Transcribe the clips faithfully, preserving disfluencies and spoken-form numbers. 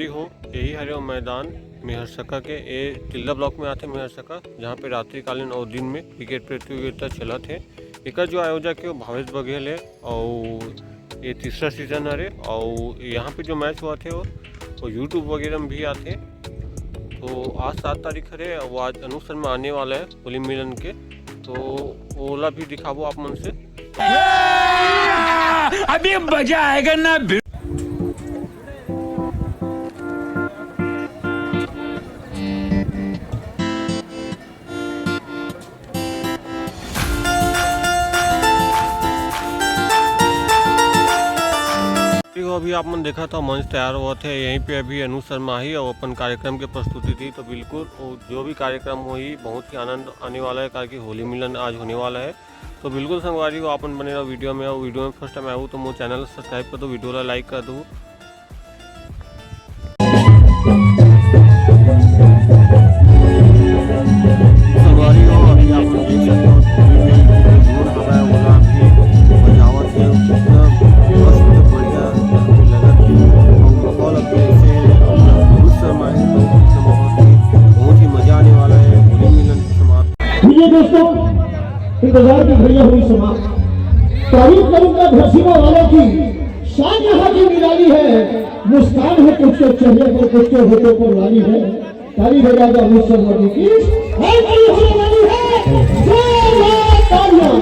हो, यही हरे वो मैदान मेहरसका के, ए तिल्दा ब्लॉक में आथे मेहरसका, जहाँ पे रात्रिकालीन और दिन में क्रिकेट प्रतियोगिता चलत हे। एकर जो आयोजक हे वो भावेश बघेल हे, और ये तीसरा सीजन हरे, और यहाँ पे जो मैच होवत हे वो, वो YouTube वगैरह में भी आथे। तो आज सात तारीख हरे, वो आज अनुज शर्मा आने वाला है होली मिलन के, तो ओला भी दिखाबो आप मन से। अभी मजा आएगा ना। देखो, अभी आप मन देखत हो मंच तैयार होवत हे, यहीं पे अभी अनुज शर्मा ही और अपन कार्यक्रम के प्रस्तुति दी। तो बिल्कुल वो जो भी कार्यक्रम होही, बहुत ही आनंद आने वाला है, काहे कि होली मिलन आज होने वाला है। तो बिल्कुल संगवारी हो, आप मन बने रहो वीडियो में। और वीडियो में फर्स्ट टाइम आए हो तो मोर चैनल सब्सक्राइब कर दो, वीडियो ला लाइक कर दो। संगवारी हो, अभी आप लोग देख सकते हो, ढोल हवा है, ओला अभी बजावत है, एकदम मस्त बढ़िया लगत है। और माहौल अभी ऐसे है, बहुत शर्माए, तो एकदम बहुत ही, बहुत ही मजा आने वाला है होली मिलन के समाप्त। ये दोस्तों, इंतजार की घड़ियां हुई समाप्त। तारीफ करूंगा घर सीमा वालों की, शान यहाँ की निराली है। मुस्कान है कुछ के चेहरे पर, कुछ के होठों पर लाली है। ताली बजा दो अमित शर्मा जी की। और ताली होने वाली है। जोरदार तालियां।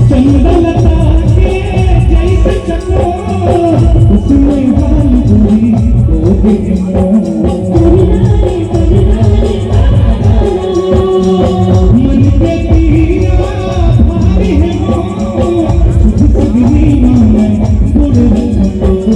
चंदलता के जैसे चकोर, उसमें हाल बुरी हो गई मोर। मन के पीरा भारी है मोर, सुध सगरी में गुड़ रखो।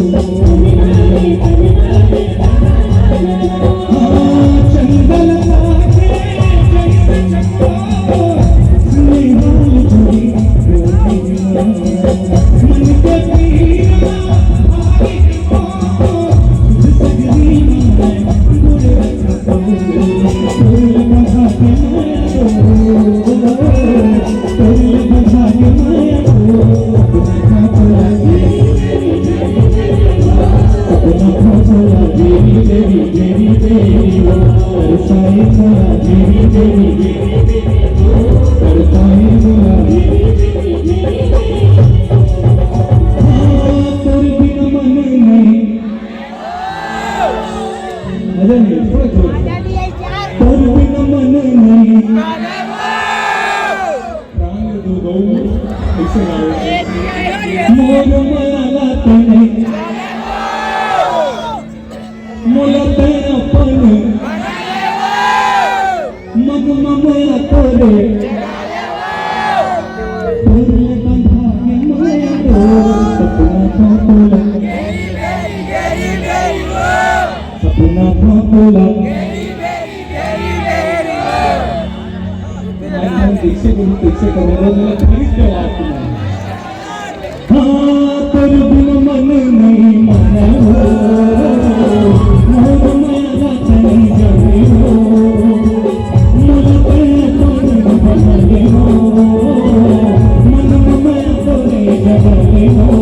मजा नहीं, थोड़ा, थोड़ा। तोर बिना मन नहीं। प्राण दो, दो, ऐसे गाओ। मोर माला तने, मोला तने अपन, मग ममला तोरे। तोरे बंधा के माया तो सपना था तोला। सपना था तोला। मैं दीक्षे गुरु दीक्षे करूंगा, मैं खरीद के लाया तुम्हें। हाँ, तेरे बिन मन नहीं माने हो, मोर माया नहीं जाने हो, मोर पे तो नहीं बने हो, मन में तो नहीं जाने हो।